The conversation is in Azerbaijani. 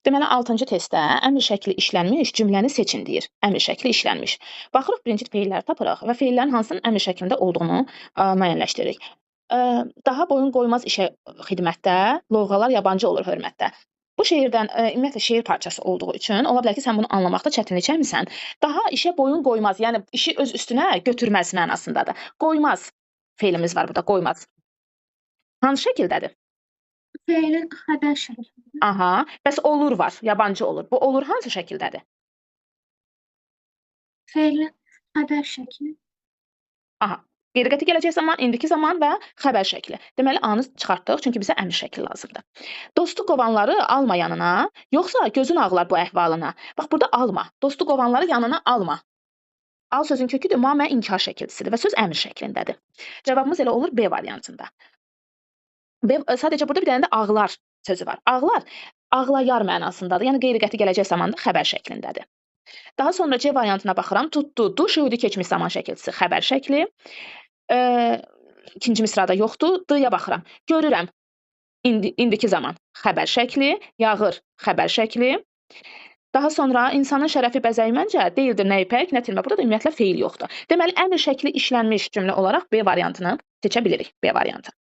Deməli, 6-cı testdə əmr şəkli işlənmiş cümləni seçin deyir. Əmr şəkli işlənmiş. Baxırıq, birinci feilləri tapırıq və feillərin hansının əmr şəklində olduğunu müəyyənləşdiririk. Daha boyun qoymaz işə xidmətdə, lovğalar yabancı olur hörmətdə. Bu şeirdən, ümumiyyətlə şeir parçası olduğu üçün ola bilər ki, sən bunu anlamaqda çətinlik çəkmisən. Daha işə boyun qoymaz, yəni işi öz üstünə götürməz mənasındadır. Qoymaz feilimiz var burada, qoymaz. Hansı şəkildədir? Feilin xəbər şəkli. Aha, bəs olur var, yabancı olur. Bu olur hansı şəkildədir? Feilin xəbər şəkli. Aha, qeyri-qəti gələcək zaman, indiki zaman və xəbər şəkli. Deməli, A-nı çıxartdıq, çünki bizə əmr şəkli lazımdır. Dostu qovanları alma yanına, yoxsa gözün ağlar bu əhvalına. Bax, burada alma. Dostu qovanları yanına alma. Al sözün köküdür, ma mə inkar şəkilçisidir və söz əmr şəklindədir. Cavabımız elə olur B variantında. B, sadəcə burada bir dənə də ağlar sözü var. Ağlar, ağlayar mənasındadır. Yəni qeyri-qəti gələcək zamanda xəbər şəklindədir. Daha sonra C variantına baxıram. Tutdu, du, şüudi keçmiş zaman şəkilçisi, xəbər şəkli. İkinci misrada yoxdur. D-ya baxıram. Görürəm. İndiki zaman xəbər şəkli, yağır xəbər şəkli. Daha sonra insanın şərəfi bəzəyi məncə deyildir nə ipək, nə tilmə. Burada da ümumiyyətlə feil yoxdur. Deməli, əmr şəkli işlənmiş cümlə olaraq B variantını seçə bilirik. B variantı.